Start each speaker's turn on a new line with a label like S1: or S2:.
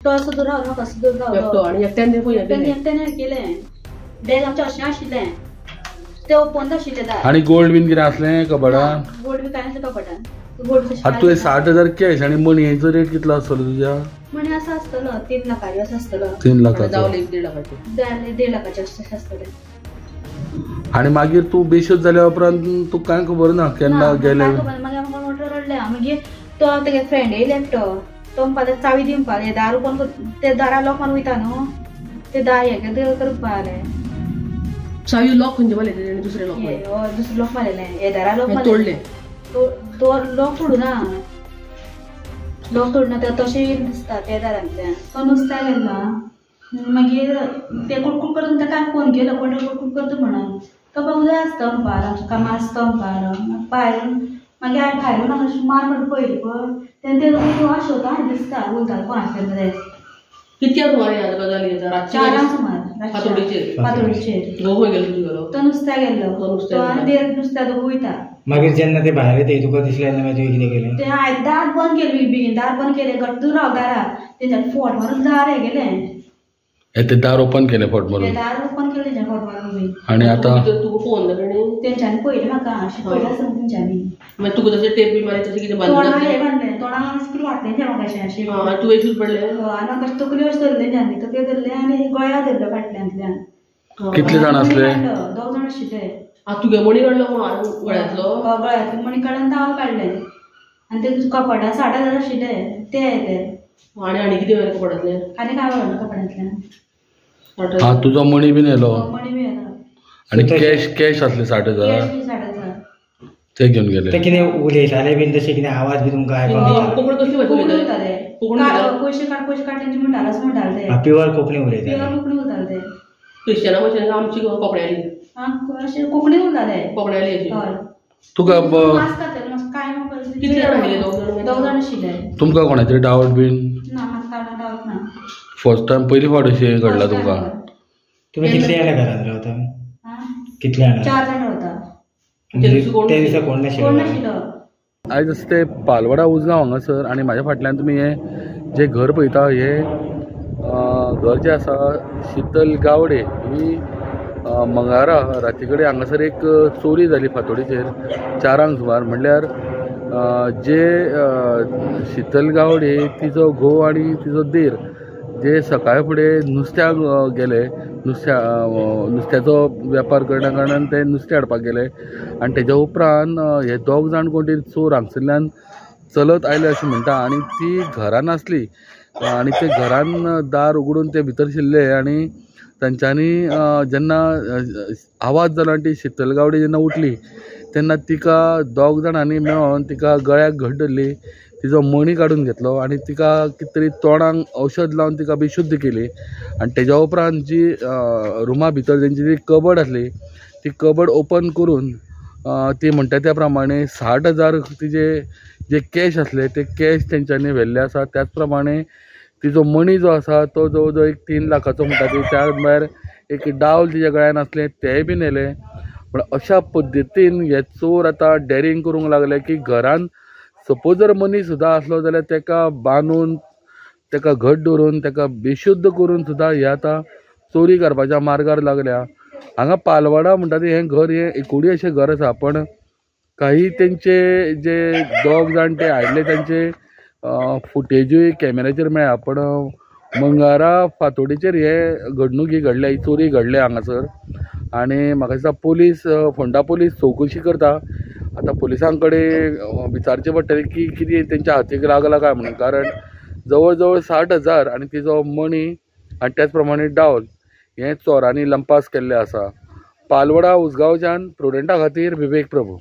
S1: तो असो दूर रावलो म्हाका असो दूर रावलो
S2: आनी एकट्यान
S1: एकट्यान केलें. बॅग आमचें अशें आशिल्लें तें ओपन आशिल्लें दार.
S3: आनी गोल्ड बीन कितें आसलें कबडान?
S1: गोल्ड बी कांय नासलें कपटान. गोल्ड
S3: आतां तुवें 60,000 कॅश आनी मणयेचो रेट कितलो आसतलो तुज्या?
S1: मणी असो आसतलो 3 लाखाचो असो आसतलो.
S3: 3 लाखाचो
S1: 1.5 लाखाचें अशें आसतलें.
S3: आनी मागीर तूं बेशुद्ध जाल्या उपरांत तुका कांय खबर ना केन्ना गेलें?
S1: मागीर आमकां मोटर रडलें. मागीर तो तेगे फ्रेंड येयलो एकटो, तो म्हणपाक लागलो चावी दी म्हणपाक लागले. दार ओपन ते दारा लॉक मारून वयता न्हू, ते दार हें करपाक लागले.
S2: चावी लॉक खंयचे मारलें? दुसरें लॉक मारलें.
S1: हय दुसरें लॉक मारलेलें. हे दारा लॉक मारलें,
S2: तोडलें.
S1: तो लॉक तोडूना, लॉक तोडना ते तशें दिसता त्या दारांतल्यान. तो नुस्त्याक गेल्लो. मागीर ते कुडकूड करता ताका हांवें फोन केलो, कोण कुडकूड करता म्हणून. तो बाबा उदय आसता म्हणपाक लागलो, कामां आसता म्हणपाक लागलो. भायर मागीर हांवें भायर येवन अशें मार म्हणून पळयली पळय तेन्ना ते अशें वता दिसता उलयताले कोणाक तेन्ना.
S2: कितक्या सुमार गजाल ही?
S1: 4 सुमार
S2: फातोडीचेर.
S1: फातोडीचेर.
S2: घोव खंय गेल्लो तुगेलो?
S1: तो नुस्त्याक गेल्लो. तो आनी देर नुस्त्या दोगूय वयता.
S4: मागीर जेन्ना ते भायर येता तुका दिसलें ना मागीर तुवें कितें केलें?
S1: ते हांवें दार बंद केलें, बेगीन दार बंद केलें, घट्ट राव दारा तेंच्यांनी फोट मारून दार हें केलें.
S3: ते दार ओपन केलें फोट मारून?
S1: दार ओपन केलें तेंच्यांनी फोट मारून.
S3: आनी आतां
S2: तुका फोन जालें
S1: तेंच्यांनी पळयलें म्हाका अशें पळयलें आसतना तेंच्यांनी.
S2: मागीर तुका तशें टेप बी मारी तशें कितें बांदून?
S1: तोंडाक हें बांदलें, तोंडाक अशें कितें घातलें तेंच्यांनी म्हाका अशें अशें.
S2: तूं बेशुद्ध पडलें?
S1: हय. आनी म्हाका तकल्यो अशें धरलें तेंच्यांनी, तकल्यो धरलें आनी गळ्या धरलो फाटल्यांतल्यान.
S3: कितले जाण आसले?
S1: 2 जाण आशिल्ले.
S2: आतां तुगे मणी काडलो कोण गळ्यांतलो?
S1: गळ्यांतलो मणी काडून तावल काडलें आनी ते कपडा 60,000 आशिल्ले ते येयले.
S2: आनी आनी कितें व्हेलें कपडांतलें?
S1: आनी काय व्हरना कपड्यांतल्यान.
S3: आं तुजो मणी बीन येयलो?
S1: मणी बी येयलो.
S3: आनी कॅश कॅश आसले 60,000?
S1: 60,000
S3: ते घेवन गेले.
S4: ते कितें उलयताले बीन तशें कितें आवाज बी तुमकां आयकूंक?
S2: कोंकणी कसली भाशा
S1: उलयताले? पयशे काड पयशे काड तेंचे म्हणटाले अशें म्हणटाले ते.
S4: प्युअर कोंकणी उलयताले?
S1: प्युअर कोंकणी उलयताले ते.
S2: क्रिश्चना भशेन आमची कोंकण्याली?
S1: आं अशें कोंकणी उलयताले.
S2: कोंकण्याली अशी?
S1: हय.
S3: तुका
S2: कितले जाण आशिल्ले?
S1: 2 जाण आशिल्ले.
S3: तुमकां कोणाचेर डावट बीन?
S1: ना म्हाका डावट ना.
S3: फर्स्ट टायम पयली फावट अशें घडलां तुमकां?
S4: तुमी कितले जाणां घरांत रावता? कितले जाणां?
S1: 4 जाण रावता.
S4: ते दिसा कोण नाशिल्लो?
S3: आयज आसा ते पालवाडा उजगांव हांगासर आनी म्हाज्या फाटल्यान तुमी हें जें घर पळयता हें घर जें आसा शीतल गावडे ही मंगारा राती कडेन हांगासर एक चोरी जाली फातोडीचेर 4 सुमार. म्हणल्यार जे शीतल गावडे तिजो घोव आनी तिजो देर जे सकाळ फुडें नुस्त्याक गेले, नुस्त्याचो वेपार करण्या कारणान ते नुस्तें हाडपाक गेले आनी तेज्या उपरांत हे 2 जाण कोण तरी चोर हांगसरल्यान चलत आयले अशें म्हणटा. आनी ती घरान आसली आनी ते घरान दार उगडून ते भितर शिरले आनी तांच्यांनी जेन्ना आवाज जालो आनी ती शीतल गावडे जेन्ना उठली तेन्ना तिका 2 जाणांनी मेळोन तिका गळ्याक घट धरली, तिजो मणी काडून घेतलो आनी तिका कितें तरी तोंडाक औषध लावन तिका बेशुद्ध केली. आनी तेज्या उपरांत जी रुमा भितर तेंची जी कबड आसली ती कबड ओपन करून ती म्हणटा त्या प्रमाणे 60,000 तिजे जे कॅश आसले ते कॅश तेंच्यांनी व्हेल्ले आसा. त्याच प्रमाणे तिजो मणी जो आसा तो जवळ जवळ एक 3 लाखाचो म्हणटा ती, त्या भायर एक डावल तिज्या गळ्यान आसलें तेंय बी व्हेलें. पूण अशा पद्दतीन हे चोर आतां डॅरींग करूंक लागले की घरान सपोज जर मनीस सुद्दां आसलो जाल्यार तेका बांदून तेका घट दवरून तेका बेशुद्ध करून सुद्दां हे आतां चोरी करपाच्या मार्गार लागल्या. हांगा पालवाडा म्हणटा तें हें घर हें एकुडी अशें घर आसा, पण काही तेंचे जे 2 जाण ते आयिल्ले तेंचे फुटेजूय कॅमेराचेर मेळ्ळ्या. पण मंगारा फातोडीचेर हे घडणूक ही घडल्या, ही चोरी घडल्या हांगासर. आनी म्हाका दिसता पोलीस फोंडा पोलीस चवकशी करता. आतां पोलिसां कडेन विचारचें पडटलें की कितें तेंच्या हातीक लागला काय म्हणून, कारण जवळ जवळ 60,000 आनी तिजो मणी आनी त्याच प्रमाणे डावल हें चोरांनी लंपास केल्लें आसा. पालवडा उजगांवच्यान प्रुडंटा खातीर विवेक प्रभू.